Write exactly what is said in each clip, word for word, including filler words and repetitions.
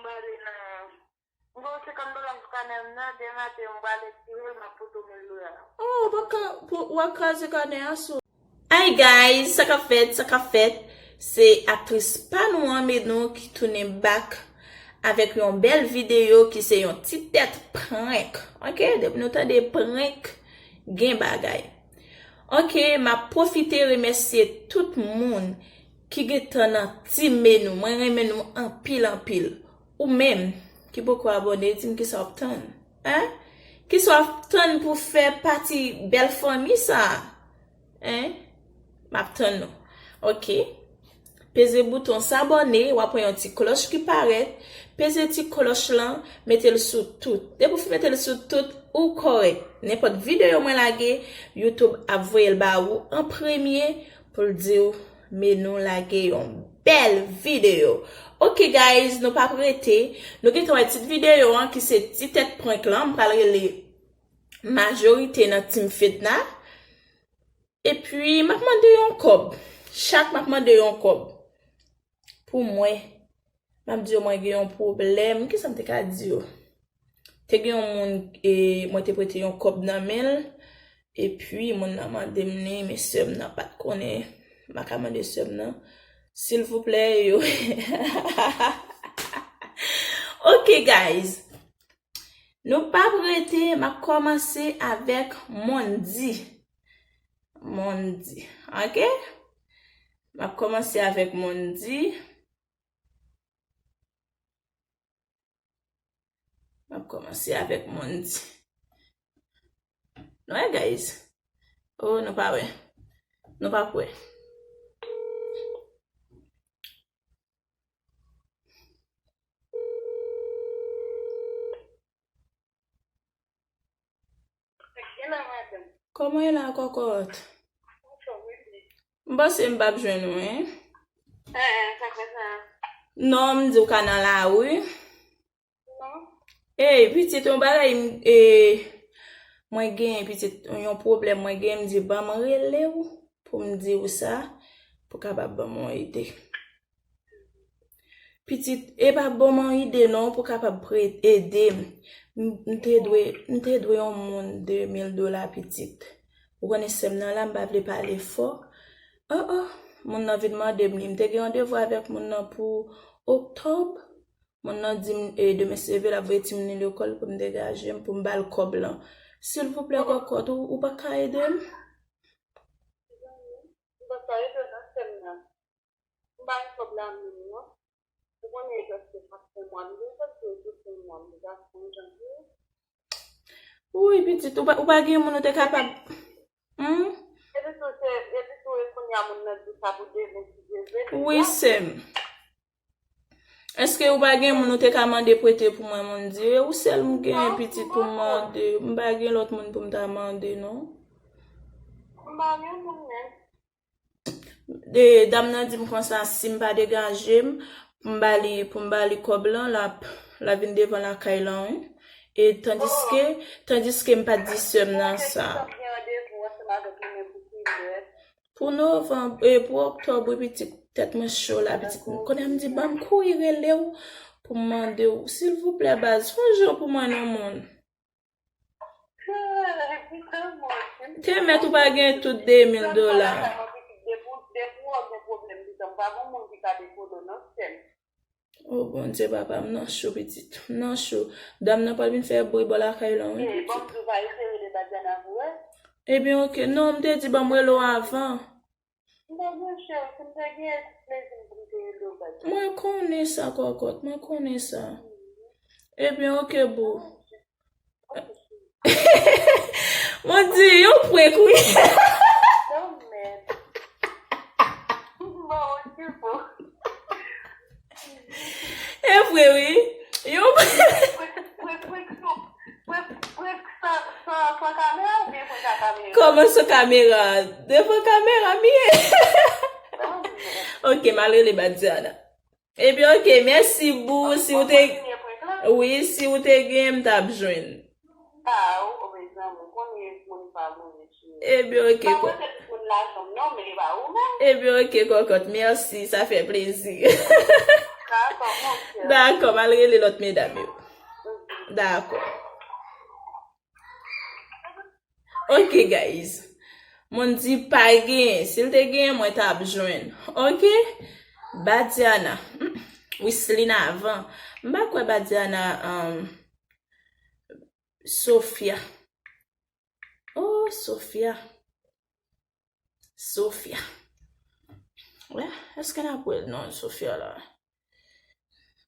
Mwen gen senkant dola sou kanè m nan, demen maten mwen prale retire l, m ap pote w mil dola. Oh, w ap ka-, pou, w ap kraze kanè a sou. Hi guys, sa k ap fèt, sa k ap fèt? Se aktris pa nou an, Menou, ki tounen back avèk yon bèl videyo ki se yon ti tèt prank. Ok, depi nou tande prank, gen bagay. Ok, m ap pwofite remèsye tout moun ki gentan nan Team Menou. Mwen renmen nou anpil, anpil. Ou menm ki poko abòne, di m kisa w ap tann? Hein? Kisa w ap tann pou fè pati bèl fanmi sa a? Hein? M ap tann nou. Ok. Peze bouton sabòne, w ap wè yon ti klòch ki parèt. Peze ti klòch lan, mete l sou tout. Depi w fin mete l sou tout, ou kòrèk. Nenpòt videyo mwen lage, YouTube ap voye l ba ou an premye pou l di w, Menou lage yon bèl videyo. Ok, guys, nou p ap rete. Nou gentan wè tit videyo an ki se ti tèt prank lan. M pral rele majorite nan Team Fedna. Epi, m ap mande yon kòb. Chak m ap mande yon kòb. Pou mwen, m ap di yo mwen gen yon pwoblèm. Kisa m te ka di yo? Te gen yon moun, e, mwen te prete yon kòb nan men l. Epi, moun nan mande m li, men sè m nan pa t konnen. M pa ka mande sè m nan. Silvouplè, yo. Ok, guys. Nou p ap rete, m ap kòmanse avèk Mondi. Mondi, ok? M ap kòmanse avèk Mondi. M ap kòmanse avèk Mondi. Nou wè, guys? Oh, nou pa wè. Nou pa kwè. Kòman e la, kòkòt? M panse m p ap jwenn ou, en. Non, m di w ka nan lari. Ey, pitit, yon bagay, m, e, mwen genyen, pitit, yon pwoblèm mwen genyen, m di, ban m rele w pou m di w sa, pou w kapab ban m yon ide. Pitit, e pa ban m yon ide non, pou w kapab pre-, ede m. M, m te dwe, m te dwe yon moun de mil dola, pitit. Ou konnen sè m nan la, m pa vle pale fò. Oh, oh, moun nan vin mande m li. M te gen yon devwa avèk moun nan pou oktòb. Moun nan di m, e, demen se leve l ap voye timoun li lekòl pou m degaje m, pou m ba l kòb lan. Silvouplè, kòkòt, ou, ou pa ka ede m? M pa ka ede w non, sè m nan. M pa gen kòb la menm non. Ou konnen e prèske kat mwa m gen, prèske tou fen mwa m gen, gason jan m ye. Wi, pitit, ou pa, ou pa gen moun ou te kapab. Hmm? Epi tou, se, epi tou, e kounye a moun nan di sa pou demen, si Dye vle, wi, sè m. Èske ou pa gen moun ou te ka mande prete pou mwen, Mondi? E ou sèl m gen, pitit, pou m mande. M pa gen lòt moun pou m ta mande, non. M pa gen moun menm. E, dam nan di m konsa, si m pa degaje m, pou m ba li, pou m ba li kòb lan, l ap, l ap vin devan lakay lan, wi. E tandiske, tandiske m pa t di sè m nan sa. Pou novanm, e, pou oktòb, wi, pitit, tèt mwen cho la, pitit. Kounye a m di, ban m kouri rele w pou m mande w, silvouplè, baz, fè yon jan pou mwen non, moun. Te mèt ou pa gen tout de mil dola. Oh, Bondye, papa, m nan cho, pitit. M nan cho. Dam nan pral vin fè bri bò lakay lan, wi, pitit. Ebyen, oke. Non, m te di, ban m rele w avan. M pa branche w, si m te gen plezi m pou m te rele w, baz. Mwen konnen sa, kòkòt, mwen konnen sa. Ebyen, oke, boo. Mondi, yon prank, wi. Non, men. Bon, oke, boo. E vre, wi. Yon prank, prank, prank, prank, prank, prank san, san, san kamera oubyen prank ak kamera? Kòman san kamera? Devan kamera m ye. Oh, men. Oke, m al rele Badiana. Ebyen, oke, mèsi, boo, si ou te, wi, si ou te gen, m t ap jwenn. Ah, ou, ou bezwen, ou konnen moun pa move sou. Ebyen, oke, pa kò-, pote moun lajan m non, men e pa ou menm. Ebyen, oke, kòkòt, mèsi, sa fè plezi. Dakò, m oke. Dakò, m al rele lòt medam yo. Dakò. Ok, guys. Moun di pa gen. Si l te gen, mwen t ap jwenn. Ok? Badiana. Wislin avan. M pa kwè Badiana, um, Sofia. Oh, Sofia. Sofia. Wè, èske n ap wè non Sofia la?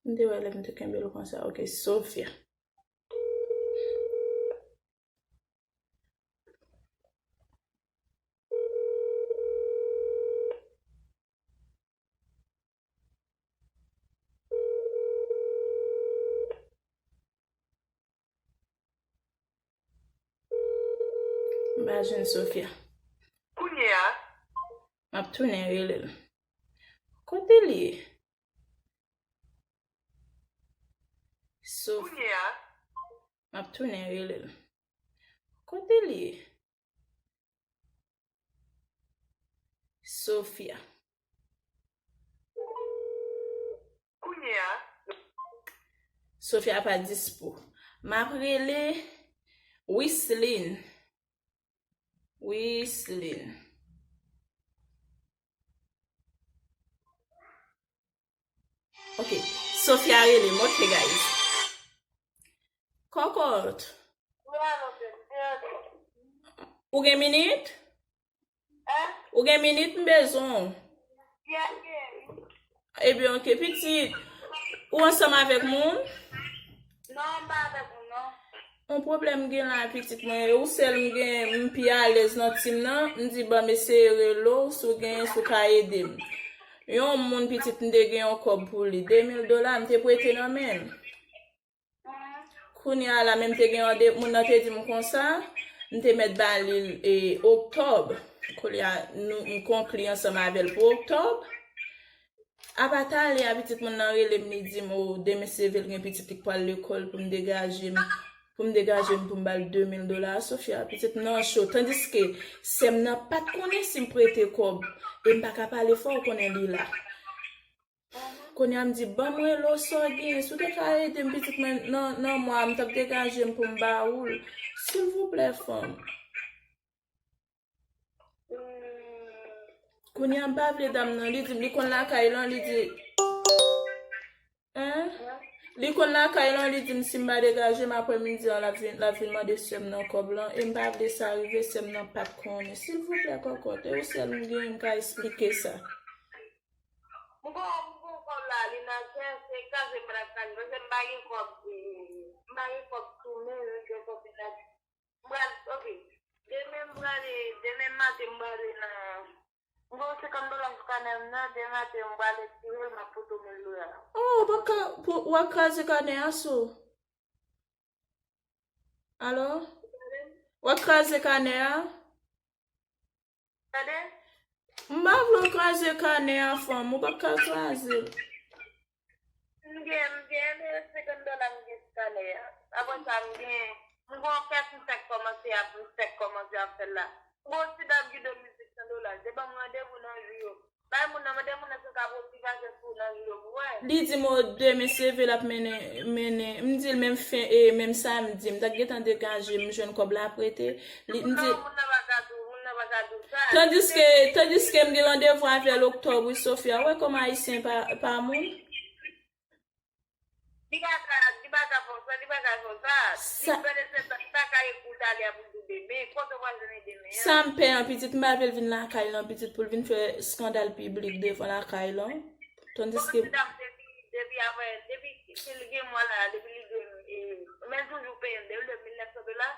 M te wè lè m te kenbe l konsa. Ok, Sofia. M pa jwenn Sofia. Kounye a? M ap tounen rele l. Kote l ye? Sof- Kounye a? M ap tounen rele l. Kote l ye? Sofia. Kounye a? Sofia pa dispo. M ap rele Wislin. Wislin. Ok. Sofia rele m. Ok, guys. Kòkòt. Ou gen minit? Ou gen minit, m bezwen w. Ebyen, ok, pitit. Ou ansanm avèk moun? Non, m pa avèk moun, non. Yon pwoblèm gen la, pitit mwen. E ou sèl m gen, m pi alèz nan team nan. M di, ban m eseye rele w, si w genyen, si w ka ede m. Yon moun, pitit, m te gen yon kòb pou li. De mil dola, m te prete nan men l. Kounye a la, menm te gen yon de, moun nan te di m konsa, m te mèt ba li l, e, oktòb. Kounye a, nou, m konkli ansanm avè l pou oktòb. Apa talè a, pitit moun nan rele m, li di m, o, demen se vre l gen pitit, li k pral lekòl pou m degaje m, pou m degaje m pou m ba l de mil dola a, Sofia, pitit m nan cho. Tandiske sè m nan pa t konnen si m prete kòb, e m pa ka pale fò, ou konnen li la. Kounye a m di, ban m rele w sa w gen. Si w te ka ede m, pitit mwen, nan, nan mwa a, m t ap degaje m pou m ba ou l. Silvouplè, fanm. Kounye a m pa vle dam nan. Li di m, li konn lakay lan, li di, en? Li konn lakay lan, li di m si m pa degaje m, aprè midi an, l ap vin, l ap vin mande sè m nan kòb lan. E m pa vle sa rive, sè m nan pa t konnen. Silvouplè, kòkòt, e ou sèl m gen, m ka esplike sa. M gon, m gon kòb la, li nan kès, se kraze m pral kraze, paske m pa gen kòb, eh, m pa gen kòb sou men, m gen kòb nan, m pral, ok. Demen m prale, demen maten m prale nan, m gon senkant dola sou kanè m nan, demen maten m prale tire l, m ap pote w mil dola. Oh, w ap ka, pou, w ap kraze kanè a sou. Alò? W ap kraze kanè a? Tande? M pa vle w kraze kanè a, fanm. Ou p ap ka kraze l. M gen, m gen senkant dola m gen sou kanè a. Apre sa, m gen, m gen yon kès m fèk kòmanse ap, m fèk kòmanse ap fè l la. M gen yon ti dam ki dwe m mil senk san dola. Te ban m randevou nan jou yo. Bay moun nan, mande moun nan si l ka pran ti pase sou nan jou yo pou wè. Li di m, o, demen se vre l ap mennen, mennen. M di l menm fen, e, menm samdi. M t ap gentan degaje, m jwenn kòb la prete. Li, m di. Non, moun nan pa ka di w, moun nan pa ka di w sa. Tandiske, tandiske m gen randevou avè l oktòb, wi, Sofia. Ou wè kòman ayisyen pa, pa moun? Li pa ka, li pa ka fè w sa, li pa ka fè w sa. Li bèl e sèten, li pa ka ekri w talè a pou l di w demen. Kote w pral jwenn demen an? Sa m pè an, pitit, m pa vle l vin lakay lan, pitit, pou l vin fè eskandal piblik devan lakay lan. Tandiske. Bon, ti dam, depi, depi apre, depi si l gen mwa la, depi li gen, e, men toujou peye l, depi l dwe mil nèf san dola,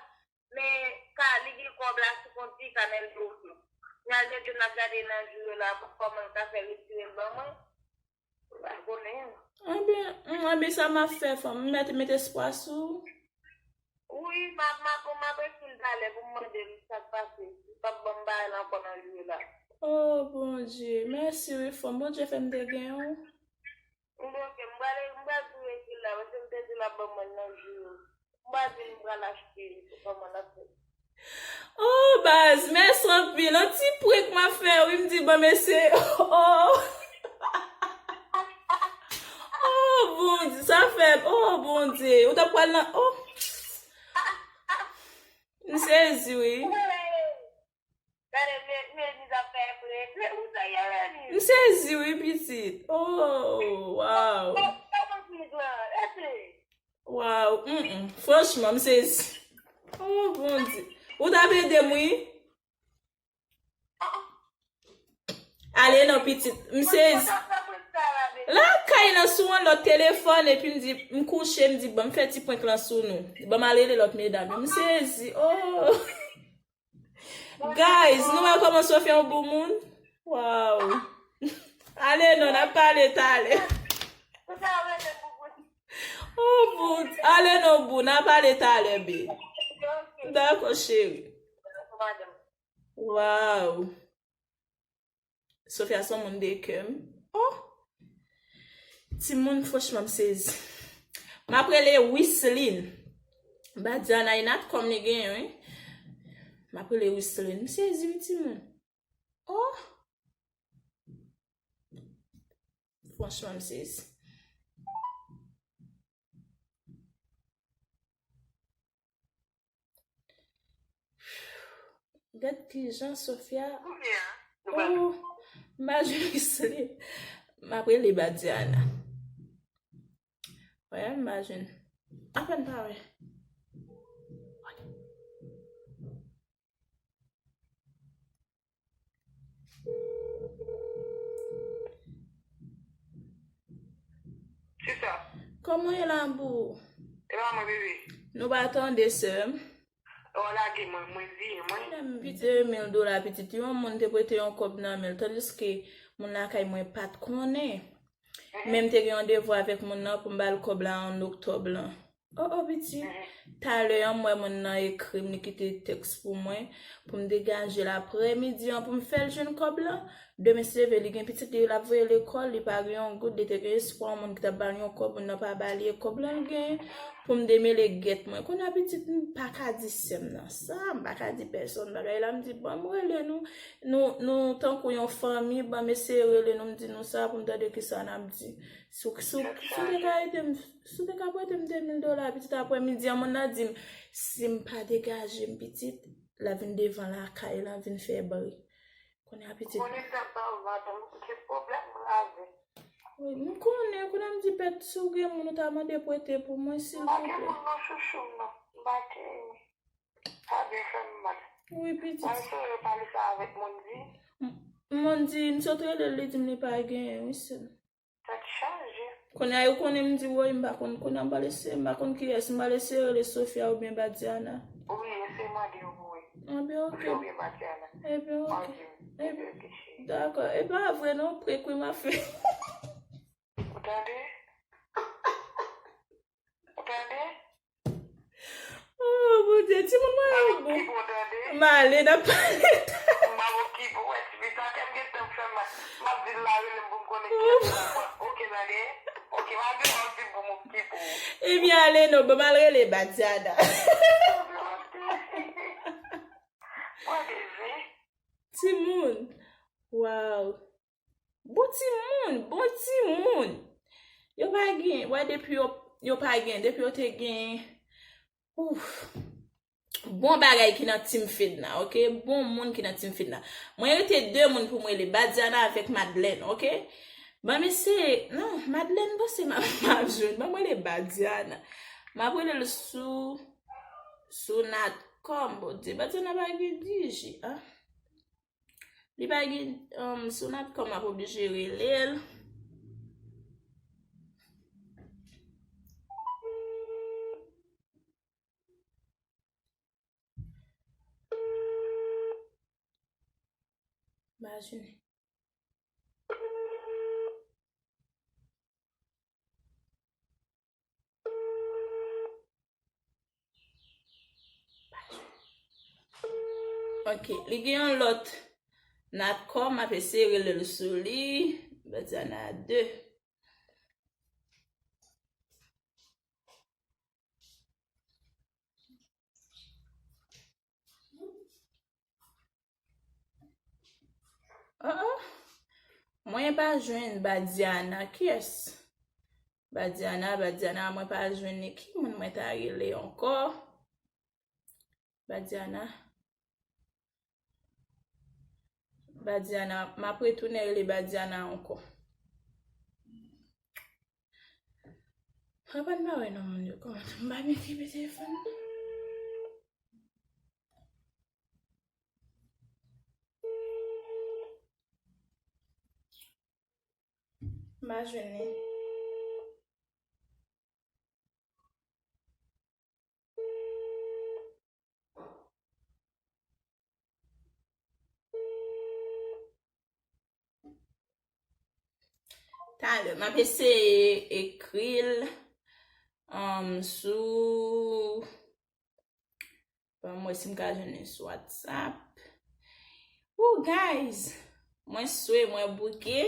men ka, li gen kòb la sou kont li, kanè l bloke. N al tande n ap gade nan jou yo la, pou kòman l ka fè retire l ban mwen. Ou pa konnen. Ebyen, mm, ebyen, sa m ap fè, fanm? M mèt met espwa sou ou? Wi, m ap, m ap, m ap ekri l talè pou m mande l sa k pase. Li p ap ban m bagay la ankò nan jou yo la. Oh, Bondye. Mèsi, wi, fanm. Bondye fè m te gen w. Bon, ok, m pral, m pral tou ekri l la, paske m te di l ap ban mwen l nan jou yo. M pral di l m pral achte li pou kòman l ap fè. Oh, baz, mèsi anpil. Yon ti prank m ap fè, wi, m di, bon, mesye. Oh. Oh, Bondye, ou t ap pral nan, oh. M sezi, wi. M sezi, wi, pitit. Oh, wow. Wow, mm, mm. Franchman, m sezi. Oh, Bondye. Ou t ap ede m, wi. Ale non, pitit. M sezi. Lakay nan sou yon lòt telefòn, epi m di, m kouche, m di, "Ban m fè ti prank lan sou nou. Ban m al rele lòt medam yo." M sezi. Oh. Guys, nou wè kòman Sofia yon bon moun? Wow. Ale non, n ap pale talè. Oh, bout. Ale non, bout. N ap pale talè, be. Dakò, cheri. Wow. Sofia se yon moun de kè m. Oh! Timoun, franchman, m sezi. M ap rele Wislin. Badiana, e Natcom li genyen, wi. M ap rele Wislin. M sezi, wi, timoun. Oh! Franchman, m sezi. Gad kijan Sofia. Kounye a, nou pa. Oh, m pa jwenn Wislin. M ap rele Badiana. Wè, m pa jwenn. Apèn pa wè. Kisa? Kòman w ye la, boo? E pa mwen, bebe. Nou pa tande, sè m. Ou lage mwen, mwen di, mwen. Menm de mil dola, pitit, yon moun te prete yon kòb nan men l, tandiske moun lakay mwen pa t konnen. Men m te gen yon devwa avèk moun nan pou m ba l kòb la an oktòb lan. Oh, oh, pitit. Talè an, m wè moun nan ekri m, li kite tèks pou mwen, pou m degaje l aprèmidi an, pou m fè l jwenn kòb lan. Demen, si Dye vle, li gen pitit li, l ap voye lekòl, li pa gen yon goud, li te gen espwa yon moun ki t ap ba l yon kòb, moun nan pa ba li, e kòb lan l genyen pou m demele gèt mwen. Kounye a, pitit, m pa ka di sè m nan sa, m pa ka di pèsonn bagay la, m di, "Ban m rele nou, nou, nou tankou yon fanmi, ban m eseye rele nou, m di nou sa pou m tande kisa n ap di." Si w, si w, si w te ka ede m, si w te ka prete m de mil dola, pitit, aprèmidi an, moun nan di m, si m pa degaje m, pitit, l ap vin devan lakay lan, vin fè bri. Kounye a, pitit. Konnen sa pa w, madanm, ki pwoblèm la gen? Wi, m konnen, kounye a m di, pèt, si w gen moun, ou ta mande prete pou mwen, silvouplè. M pa gen moun, non, chouchou m, non. M pa gen. Sa byen fè m mal. Wi, pitit. Mwen eseye pale sa avèk Mondi. M-, Mondi, m sot rele l, li di m li pa genyen, wi, sè m. Tèt chaje. Kounye a, yo konnen m di, woy, m pa konn, kounye a, m pral eseye, m pa konn kiyès, m pral eseye rele Sofia oubyen Badiana. Wi, eseye mande yo pou mwen. Ebyen, oke. Sofia oubyen Badiana. Ebyen, oke. Mande m. Ebyen, oke, cheri. Dakò. E pa vre, non, prank wi m ap fè. Ou tande? Ou tande? Oh, Bondye, timoun, mwen ale, bon. M ale, n ap pale. M pa okipe w, wè, ti fi sa kè m gen tan fè mal. M ap di l la rele m pou m konnen kiyès m ap pran. Oke, tande? Oke, m ap di w, m ap di pou m okipe w. Ebyen, ale non, ban m al rele Badiana. Mwen bezwen. Timoun, waw. Bon timoun, bon timoun. Yo pa gen, wè depi yo, yo pa gen, depi yo te gen, ouf. Bon bagay ki nan Team Fedna, oke? Bon moun ki nan Team Fedna. Mwen rete de moun pou mwen rele, Badiana avèk Madeleine, oke? Ban m eseye, non, Madeleine, m panse m ap, m ap jwenn. Ban mwen rele Badiana. M ap rele l sou, sou Natcom, Bondye. Badiana pa gen D J, a. Li pa gen, um, sou Natcom, m ap oblije rele l. Imajine. Ok, li gen yon lòt Natcom, m ap eseye rele l sou li. Badiana de. Ah, ah. Mwen pa jwenn Badiana. Kiyès? Badiana, Badiana, mwen pa jwenn li. Ki moun mwen ta rele ankò? Badiana. Badiana, m ap retounen rele Badiana ankò. Papa n pa wè non moun yo kòman m pa mete telefòn. M pa jwenn li. Talè, m ap eseye ekri l, um, sou, ban m wè si m ka jwenn li sou WhatsApp. Ooh, guys, mwen swe, mwen bouke.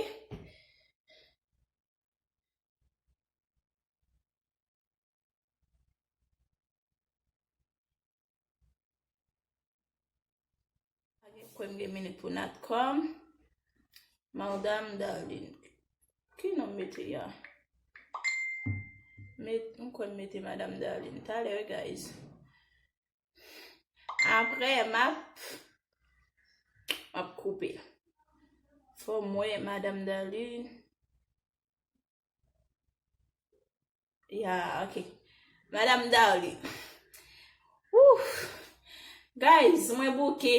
Pa gen kwen gen minit pou Natcom. Madam Darline. Ki non m mete ya? Met, m kwè m mete Madam Darline. Talè, guys. Apre, m ap, m ap koupe. Fò m wè Madam Darline. Ya, ok. Madam Darline. Ooh. Guys, mwen bouke.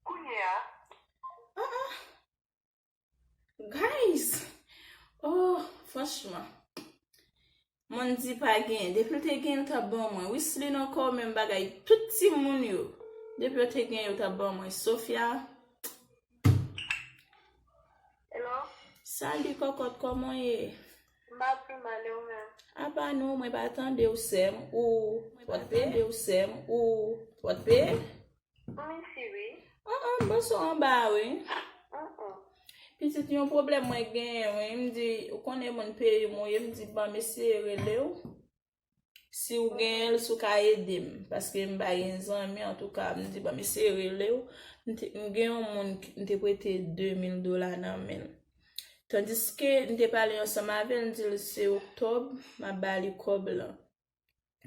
Kounye a. Ah, ah. Guys! Oh, franchman. Moun di pa gen. Depi l te gen, l t ap ban mwen. Wislin ankò, menm bagay. Tout timoun yo. Depi yo te gen, yo t ap ban mwen. Sofia. Hello? Salut, kòkòt, kòman w ye? M pa pi mal, e ou menm? Apa non, mwen pa tande w, sè m. Ou, ou pa tande w, sè m. Ou, ou pa tande? Mwen si wi. An, an, bon, son anba, wi. An, an. Pitit, yon pwoblèm mwen genyen, wi. M di, ou konnen moun peyi m ou ye, m di, ban m eseye rele w. Si w genyen l, si w ka ede m. Paske m pa gen zanmi, antouka, m di, ban m eseye rele w. M te, m gen yon moun ki, m te prete de mil dola nan men l. Tandiske m te pale ansanm avè l, m di l se oktòb, m ap ba li kòb lan.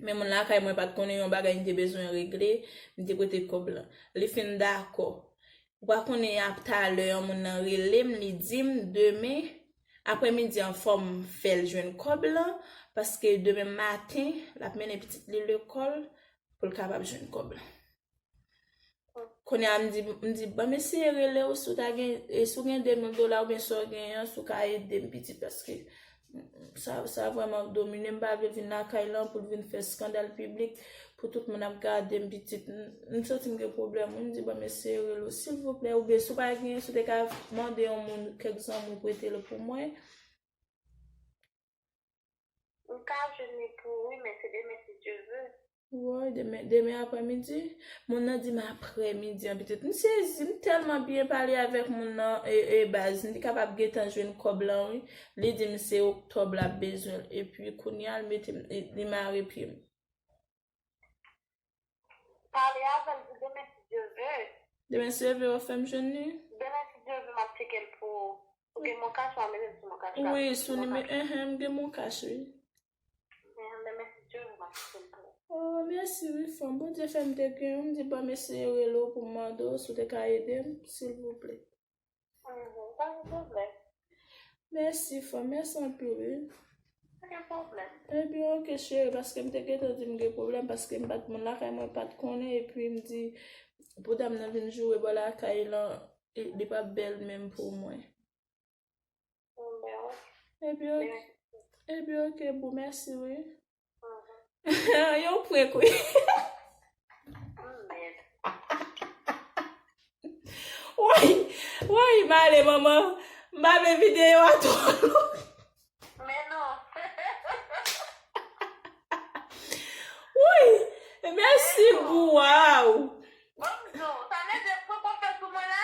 Men moun lakay mwen pa t konnen yon bagay m te bezwen regle, m te prete kòb lan. Li fin dakò. Ou pa konnen ap talè yon moun nan rele m, li di m demen aprèmidi an fò m fè l jwenn kòb lan, paske demen maten, l ap mennen pitit li lekòl pou l kapab jwenn kòb lan. Kounye a, m di, m di, ban m eseye rele w si w ta gen, e si w gen de mil dola oubyen sa w genyen an, si w ka ede m pitit, paske sa, sa vrèman domine m, m pa vle vin lakay lan pou l vin fè eskandal piblik, pou tout moun ap gade m pitit. M, m santi m gen pwoblèm, wi, m di, ban m eseye rele w, silvouplè, oubyen si w pa gen, si w te ka mande yon moun, kèk zanmi w prete l pou mwen. M ka jwenn li pou ou, wi, men se demen, si Dye ve. Woy, demen, demen aprèmidi? Moun nan di m aprèmidi an pitit. M sezi, m tèlman byen pale avèk moun nan, e, e baz, m te kapab gentan jwenn kòb lan, wi. Li di m se oktòb l ap bezwen l. Epi kounye a, l mete m, li, li mare pye m. Pale avè l, di demen si Dye ve. Demen si Dye ve, w ap fè m jwenn li? Demen si Dye ve, m ap tcheke l pou ou. Ou gen Moncash, w a mete l sou Moncash la. Wi, sou nime, enhen, m gen Moncash, wi. Enhen, demen si Dye ve, m ap tcheke l pou ou. Oh, mèsi, wi, fanm. Bondye fè m te gen, m di, ban m eseye rele w pou m mande w si w te ka ede m, silvouplè. Mhm, pa gen pwoblèm. Mèsi, fanm. Mèsi anpil, wi. Pa gen pwoblèm. Ebyen, oke, cheri, paske m te gentan di m gen pwoblèm, paske m pa t, moun lakay mwen pa t konnen, epi m di, pou dam nan vin joure bò lakay lan, li, li p ap bèl menm pou mwen. Ebyen, oke. Ebyen, oke, boo, mèsi, wi. Yon prank, wi. Woy, woy, m ale, manman. M pa vle videyo a twò long. Men non. Woy, mèsi, boo, waw. Bon, non, sa vle di pran konfyans sou mwen la?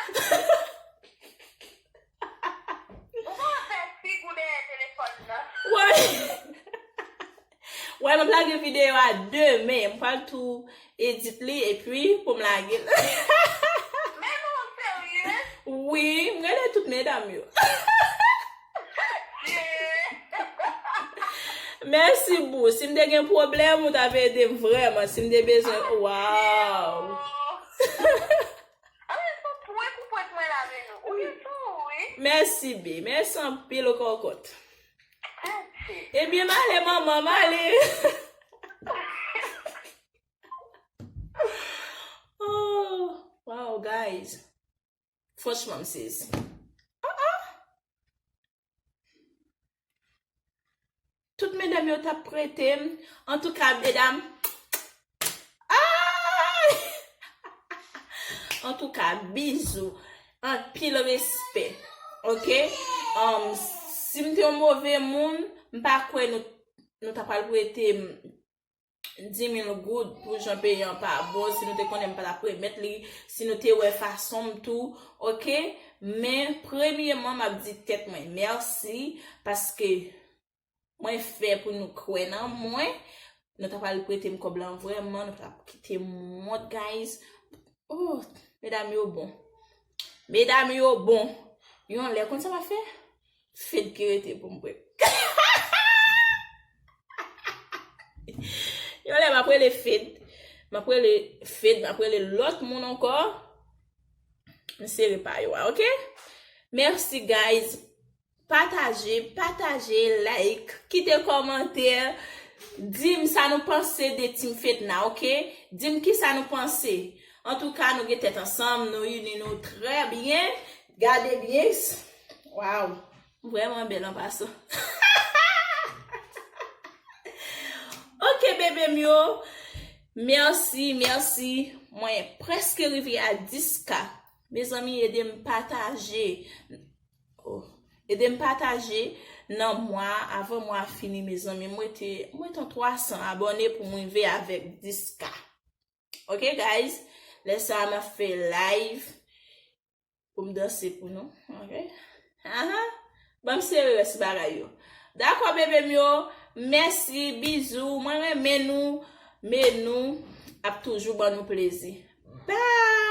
M ap lage videyo a demen. M pral tou edit li epi pou m lage l. Men nou serye? Wi, m rele tout medam yo. Mèsi boo. Si m te gen pwoblèm, ou t ap ede m vrèman. Si m te bezwen, waw. Ann fè prank ou prank mwen la men nou. Ou gen sou ou wi. Mèsi be. Mèsi anpil ou kòkòt. Adye. Ebyen m ale manman, m ale. Oh, wow guys. Franchman m sezi. Ah, ah. Tout medam yo t ap prete m. Antouka medam. Ay! Antouka bizou. Anpil respè. Ok? Um, si m te yon move moun, m pa kwè nou, nou ta pral prete m dis mil goud pou jan peyi an pa bon, si nou te konnen m pa t ap remèt li, si nou te wè fason m tou, ok? Men premyeman m ap di tèt mwen mèsi paske mwen fè pou nou kwè nan mwen. Nou ta pral prete m kòb lan vrèman, nou pa t ap kite m wont guys. Oh, medam yo bon. Medam yo bon. Yon lè konn sa m ap fè? Fed ki rete pou m pran. Yon lè m ap rele Fed. M ap rele Fed, m ap rele lòt moun ankò. M sere pa yo a, ok? Mèsi guys. Pataje, pataje, like, kite kòmantè. Di m sa nou panse de Team Fedna, ok? Di m kisa nou panse. Antouka, nou gen tèt ansanm, nou ini nou trè byen. Gade byen. Waw. Vrèman bèl an pasan. Ok, bebe m yo. Mèsi, mèsi. Mwen prèske rive a dis K. Mezanmi, ede m pataje. Oh. Ede m pataje nan mwa, avan mwa fini, mezanmi. Mwen te, mwen te twa san abòne pou mwen rive avèk dis K. Ok, guys? Lè sa a, m ap fè live pou m danse pou nou. Ok? Aha. Ban m sere rès bagay yo. Dakò, bebe m yo. Mèsi, bizou. Mwen renmen nou. Men nou ap toujou ban nou plezi. Bye!